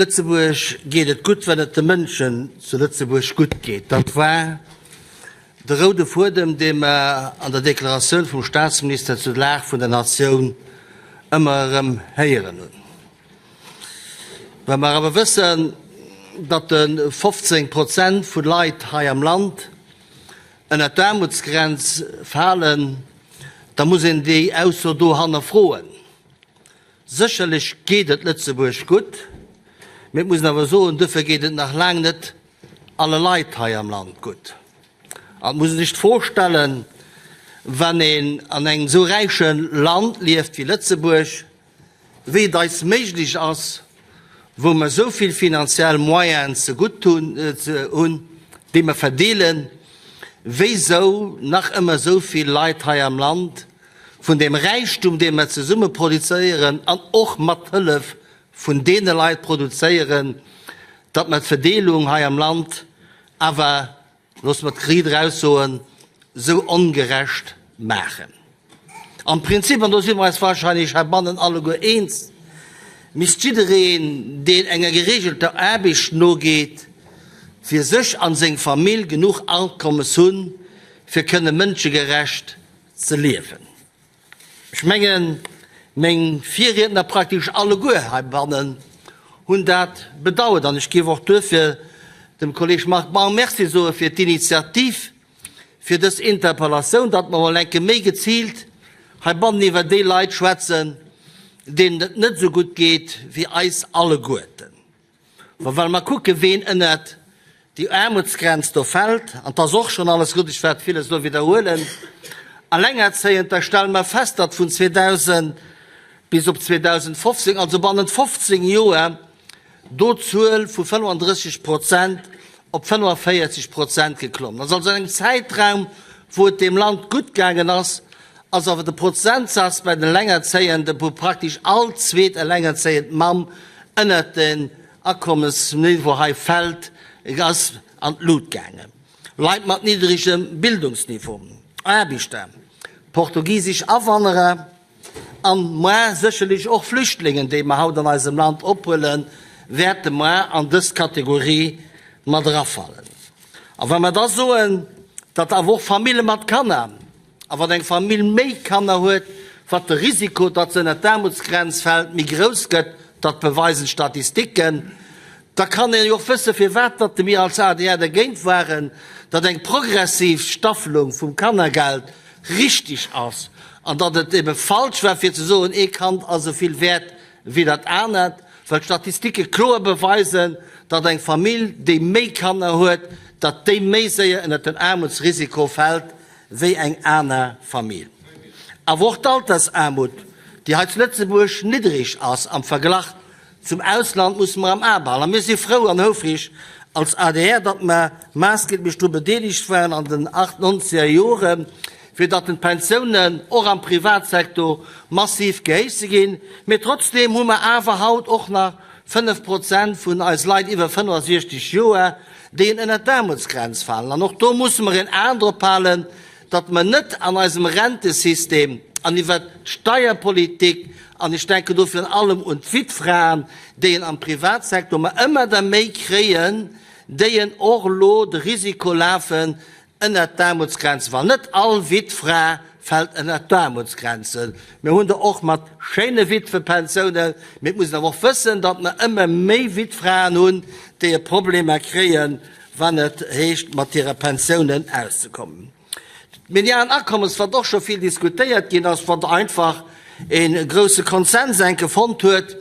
Lëtzebuerg geet et gutt, wann et de Mënschen zu Lëtzebuerg gutt geet. Dat war de roude Fuedem, dee mer an der Deklaratioun vum Staatsminister zur Lag vun der Natioun ëmmer erëm héieren hunn. Wa mer awer wëssen, datt de 15 Prozent vu Leit hei am Land ënnert d'Aarmutsgrenz falen, da muss een déi Ausso do hannerfroen. Sécherlech geet et Lëtzebuerg gutt, mee et muss een awer soen, duerfir geet et nach laang net alle Leit hei am Land gutt. An et muss ee sech d'Fro stellen, wann een an engem esou räiche Land lieft wéi Lëtzebuerg, wéi et eis méiglech ass, wou mer esou vill finanziell Moyenen zegutt hunn, déi mer verdeelen, wéisou nach ëmmer esou vill Leit hei am Land vun deem Räichtum, dee mer zesumme produzéieren an och mat Hëllef vun deene Leit produzéieren, datt mer d'Verdeelung hei am Land awer, loosse mer et riit eraus soen, esou ongerecht maachen. Am Prinzip, an do si mer eis wahrscheinlech heibannen alleguer eens, misst jiddereen, deen enger geregelter Aarbecht nogeet, fir sech an seng Famill genuch Akommes hunn, fir kënne mënschegerecht ze liewen. Ech mengen, meng Virriedner, praktesch alleguer heibannen, hunn dat bedauert. An ech géif och duerfir dem Kolleg Marc Baum Merci soe fir d'Initiativ fir dës Interpellatioun, datt mer emol enke méi geziilt heibannen iwwer déi Leit schwätzen, deenen et net esou gutt geet wéi eis alleguerten. Wa well mer kucken, ween ënnert déi Aarmutsgrenz do fält, an 't ass och schonn alles gutt, ech wäert villes elo widderhuelen, Allengerzéiend, da stelle mer fest, datt vun 2000 bis op 2015, also bannent 15 Joer, do d'Zuel vu 35 Prozent op 45 Prozent geklommen ass. Also an engem Zäitraum, wou et deem Land gutt gaangen ass, ass awer de Prozentsaz bei den Elengerzéienden, wou praktesch all zweet elengerzéiend Mamm ënnert den Akommesniveau hei fält, ass an d'Lut gaangen. Leit mat niddregem Bildungsniveau, Aarbechter, portugisesch Awanderer an moi sécherlech och Flüchtlingen, déi mer haut an eisem Land ophuelen, wäerte moi an dës Kategorie mat erafallen. A wa mer da soen, datt awer och Famille mat Kanner, A wann eng Famill méi Kanner huet, wat de Risiko, datt se ënner d'Aarmutsgrenz fält, méi grouss gëtt, dat beweisen d'Statistiken, da kann een jo och wëssen, firwat datt mir als adr dergéint waren, datt eng progressiv Staffelung vum Kannergeld richtig ass an datt et ebe falsch war fir ze soen, ee Kand ass esou vill wäert wéi dat anert, well d'Statistike kloer beweisen, datt eng Famill, déi méi Kanner huet, datt déi méi séier ënner den Aarmutsrisiko fält wéi eng aner Famill. Awer och d'Altersaarmut, déi hei zu Lëtzebuerg niddereg ass am Verglach zum Ausland, musse mer am A behalen. A mir si frou an houfreg als adr, datt mer maassgeblech dru bedeelegt waren an den achtnonzeger Joren, fir datt den d'Pensiounen och am Privatsektor massiv gehéicht si ginn. Mee trotzdeem hu mer awer haut och nach 5 Prozent vun eis Leit iwwer 65 Joer, déi en ënnert d'Aarmutsgrenz falen. An och do musse mer een Aen drop halen, datt mer net an eisem Rentesystem an iwwert d'Steierpolitik, an ech denken do virun allem un d'Wittfraen, déi en am Privatsektor mer ëmmer der méi kréien, déi en och elo de Risiko lafen, Ënnert d'Aarmutsgrenze, well net all Wittfra fält ënnert d'Aarmutsgrenze. Mir hunn der och mat schéine Witwepensiounen, mee et muss een awer och wëssen, datt mer ëmmer méi Wittfraen hunn, déi e Problemer kréien, wann et heescht mat hire Pensiounen auszekommen. D'Medianakommes, wat och scho vill diskutéiert ginn ass, wat einfach e grousse Konsens enke fonnt huet,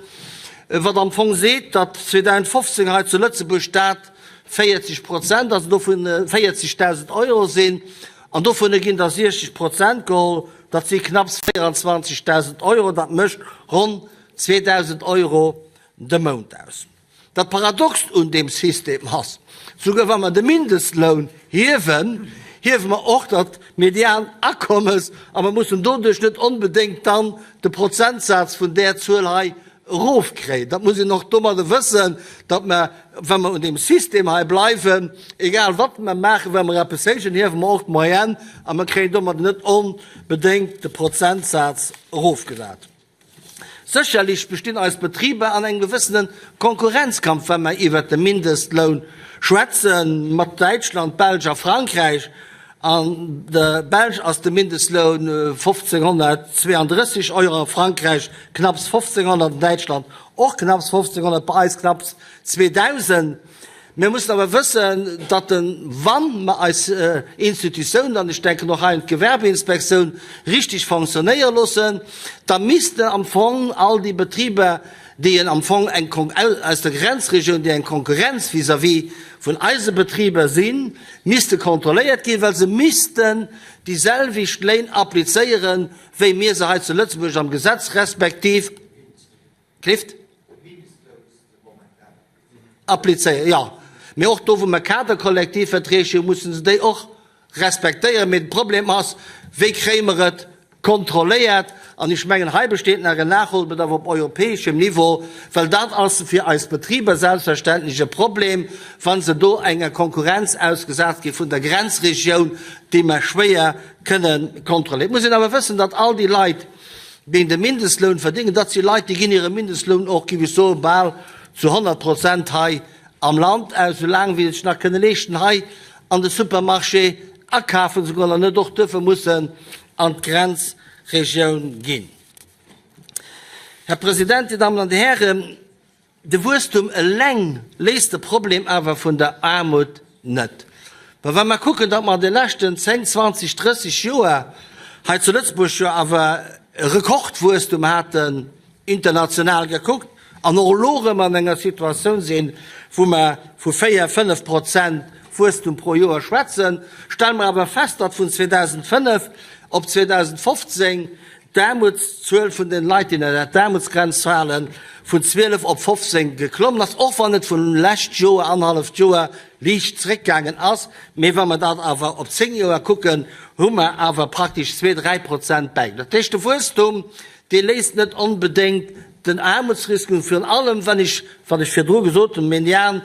wat am Fong seet, datt 2015 hei zu Lëtzebuerg dat 40 Prozent, also dovun 40.000 Euro sinn, an dovunner ginn der 60 Prozent geholl, dat si knapps 24.000 Euro, dat mécht ronn 2.000 Euro de Mount aus. Dat Paradoxt un deem System ass, souguer wa mer de Mindestloun hiewen, hiewe mer och dat Medianakommes a mer mussen doduerch net onbedéngt dann de Prozentsaz vun där Zuel hei erofkréien. Dat muss een och domadder wëssen, datt mer, wa mer un deem System hei bleiwen, egal wat mer maachen, wa mer eppes héijen, hiewe mer och d'Moyenne a mer kréien domadder net onbedéngt de Prozentsaz erofgesat. Sécherlech bestinn eis Betriber an engem gewëssene Konkurrenzkampf, wa mer iwwert de Mindestloun schwätze mat Däitschland, Belsch a Frankräich. An der Belsch ass de Mindestloun 1.532 Euro, a Frankräich knapps 1.500, an Däitschland och knapps 1.500, bei eis knapps 2.000. Mir mussen awer wëssen, datt de, wa mer eis Institutiounen, an ech denken och hei un d'Gewerbeinspektioun, richtig fonctionnéiere loossen, da missten am Fong all déi Betriber, déi en am Fong eng aus der Grenzregioun, déi eng Konkurrenz vis-à-vis vun eise Betriber sinn, misste kontrolléiert ginn, well se missten déi selwecht Léin applizéieren, wéi mir se hei zu Lëtzebuerg am Gesetz respektiv Clift? Applizéieren, jo. Mee och do, wou mer Kaderkollektivverträg hunn, musse se déi och respektéieren. Mee de Problem ass, Wéi kréie mer et kontrolléiert? An ech mengen, hei besteet nach en Nachholbedarf op europäeschem Niveau, well dat ass fir eis Betriber selbstverständlech e Problem, wa se do enger Konkurrenz ausgesat gi vun der Grenzregioun, déi mer schwéier kënnen kontrolléieren. Et muss een awer wëssen, datt all déi Leit, déi de Mindestloun verdéngen, dat si Leit, déi ginn hire Mindestloun och, géif ech soen, bal zu 100 Prozent hei am Land aus, soulaang wéi se sech nach kënne leeschten, hei an de Supermarché akafen ze goen an net och duerfir mussen an d'Grenzregioun ginn. Här President, Dir Dammen an Dir Hären, De Wuesstum eleng léist de Problem awer vun der Aarmut net. Well wa mer kucken, datt mer an de leschten 10, 20, 30 Joer hei zu Lëtzebuerg jo awer e Rekordwuesstum haten, international gekuckt, an och elo erëm an enger Situatioun sinn, wou mer vu 4, 5 Prozent Wuesstum pro Joer schwätzen, stelle mer awer fest, datt vun 2005 op 2015 d'Aarmutszuel vun den Leit, déi ënner d'Aarmutsgrenz falen, vun 12 op 15 geklommen ass, och wann et vun lescht Joer, annerhalleft Joer, liicht zréckgaangen ass. Mee wa mer dat awer op 10 Joer kucken, hu mer awer praktesch zwee, dräi Prozent bäi. Dat heescht, de Wuesstum, dee léist net onbedéngt den Aarmutsrisk un, virun allem wann ech, wat ech virdru gesot hunn, Median,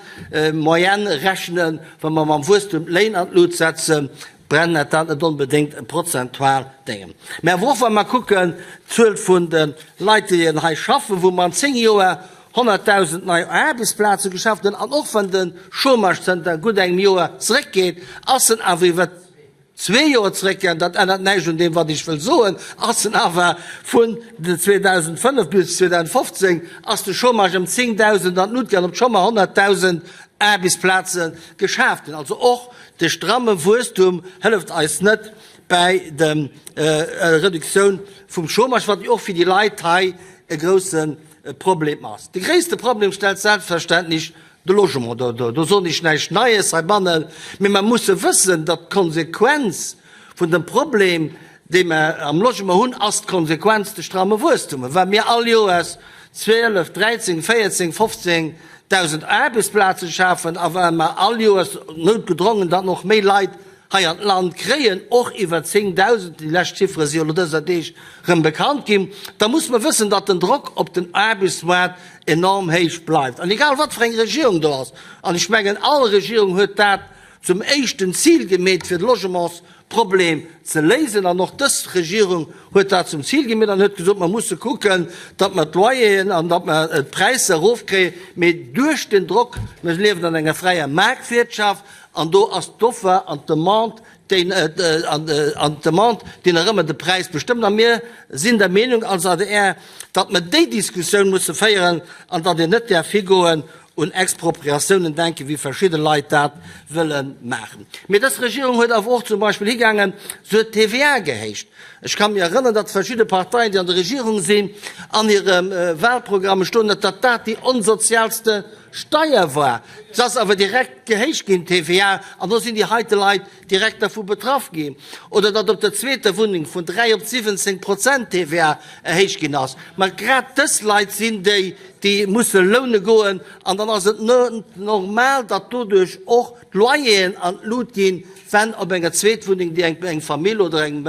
Moyenne rechnen, wa mer mam Wuesstum d'Léin an d'Lut setzen, Brennt dat net onbedéngt e prozentual Déngen. Mä awer och wa mer kucken d'Zuel vun de Leit, déi hei schaffen, wou mer an 10 Joer 100.000 nei Aarbechtsplaze geschaaft hunn, an och wann de Chômage zënter gutt engem Joer zeréckgeet, ass en awer iwwer zwee Joer zeréckgaangen, dat ännert näischt un deem wat ech wëll soen, ass en awer vun 2005 bis 2015 ass de Chômage ëm 10.000 an d'Lut gaangen, obscho mer 100.000 Aarbechtsplaze geschaaft hunn. Also och De stramme Wuesstum hëlleft eis net bäi der Reduktioun vum Chômage, wat jo och fir déi Leit hei e grousse Problem ass. De gréisste Problem stellt selbstverständlech de Logement duer. Do soen ech näischt Neies heibannen, mee mer musse wëssen, datt d'Konsequenz vun dem Problem, dee mer am Logement hunn, ass d'Konsequenz de stramme Wuesstum. Wa mir all Joers 12, 13, 14, 15.000 Aarbechtsplaze schafen a wa mer all Joers noutgedrongen dann och méi Leit hei an d'Land kréien, och iwwer 10.000, déi lescht Chiffere si jo elo dëser Deeg erëm bekannt ginn, da muss mer wëssen, datt den Drock op den Aarbechtsmoart enorm héich bleift. An egal wat fir eng Regierung do ass, an ech mengen all Regierung huet dat zum éischten Zil gemeet, fir de Logementsproblem ze léisen. An och dës Regierung huet dat zum Zil gemeet an huet gesot, mer musse kucken, datt mer d'Loyeren an datt mer d'Präisser erofkréien. Mee duerch den Drock, mir liewen an enger fräier Maartwirtschaft an do ass d'Offer an d'Demande, déi an d'Demande, déi nach ëmmer de Präis bestëmmt. A mir sinn der Meenung als adr, datt mer déi Diskussioun musse féieren an datt een net däerf higoen un Expropriatiounen denken, wéi verschidde Leit dat wëlle maachen. Mee dës Regierung huet awer och zum Beispill higaangen, se huet d'TVA gehéicht. Ech ka mir erënnern, datt verschidde Parteien, déi an der Regierung sinn, an hire Wahlprogramme stoen hat, datt dat déi onsozialste Steier war. Se ass awer direkt gehéicht ginn, d'TVA, an do sinn déi heite Leit direkt dervu betraff ginn. Oder datt op der zweeter Wunneng vun 3 op 17 Prozent TVA erhéicht ginn ass. Ma grad dës Leit sinn déi, déi musse loune goen an dann ass et normal, datt doduerch och d'Loyeren an d'Lut ginn, wenn op enger Zweetwunneng, déi eng Famill oder eng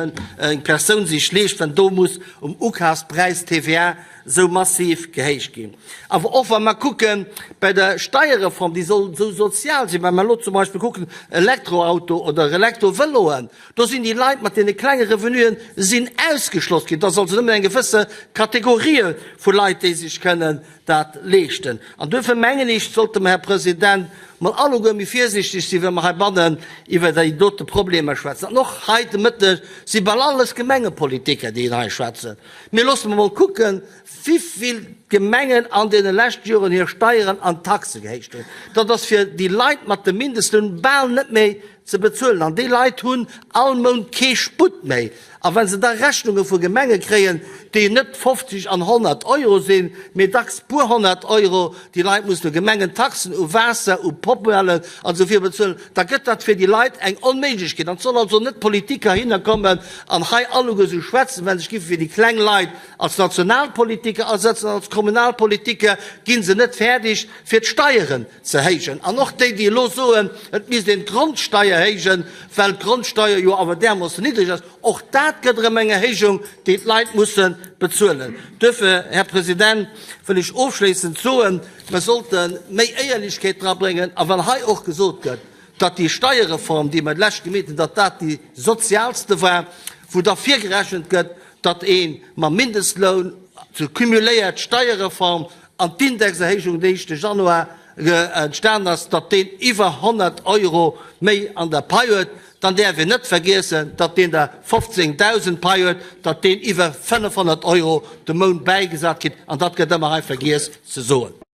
Persoun sech leescht, wenn do muss um Ukafspräis TVA. esou massiv gehéicht ginn. Awer och wa mer kucke bei der Steierreform, déi soll esou sozial sinn, wa mer elo zum Beispill kucken, Elektroauto oder Elektrovëloen, do sinn déi Leit mat deene klenge Revenuen sinn ausgeschloss ginn. Et ass also nëmmen eng gewësse Kategorie vu Leit, déi sech kënnen dat leeschten. An duerfir mengen ech, sollte mer, Här President, mol alleguer méi virsichteg sinn, wa mer heibannen iwwer déi dote Problemer schwätzen. An och hei de Mëtteg si bal alles Gemengepolitiker, déi hei schwätzen. Mee loosse mer mol kucken, wivill d'Gemengen an deene leschte Joren hir Steieren an Taxe gehéicht hunn. Dat ass fir déi Leit mat dem Mindestloun bal net méi ze bezuelen. An déi Leit hunn all Mount kee Sputt méi. A wa se da Rechnunge vu Gemenge kréien, déi net 50 an 100 Euro sinn, mee dacks puer 100 Euro, déi Leit mussen u Gemengentaxen, u Waasser, u Poubellen an esou viru bezuelen, da gëtt dat fir déi Leit eng Onméiglechkeet. An et soll also net d'Politik heihinner kommen an hei alleguer esou schwätzen, well sech giffe fir déi kleng Leit als Nationalpolitiker asetzen an als Kommunalpolitiker gi se net fäerdeg fir d'Steieren ze héijen. An och déi, déi elo soen, et misst een d'Grondsteier héijen, well d'Grondsteier jo awer därmoossen niddreg ass, och dat gëtt erëm eng Erhéijung, déi d'Leit musse bezuelen. Duerfir, Här President, wëll ech ofschléissend soen, mer sollte méi Éierlechkeet drabréngen. A well hei och gesot gëtt, datt déi Steierreform, déi mer d'lescht gemeet hunn, datt dat déi sozialste war, wou da virgerechent gëtt, datt ee mam Mindestloun, zu cumuléiert d'Steierreform an d'Indexerhéijung, déi éischte Januar entstanen ass, datt deen iwwer 100 Euro méi an der Pai huet, dann däerf een net vergiessen, datt deen der 15.000 Pai huet, datt deen iwwer 500 Euro de Mount bäigesat kritt, an dat gëtt ëmmer hei vergiess ze soen.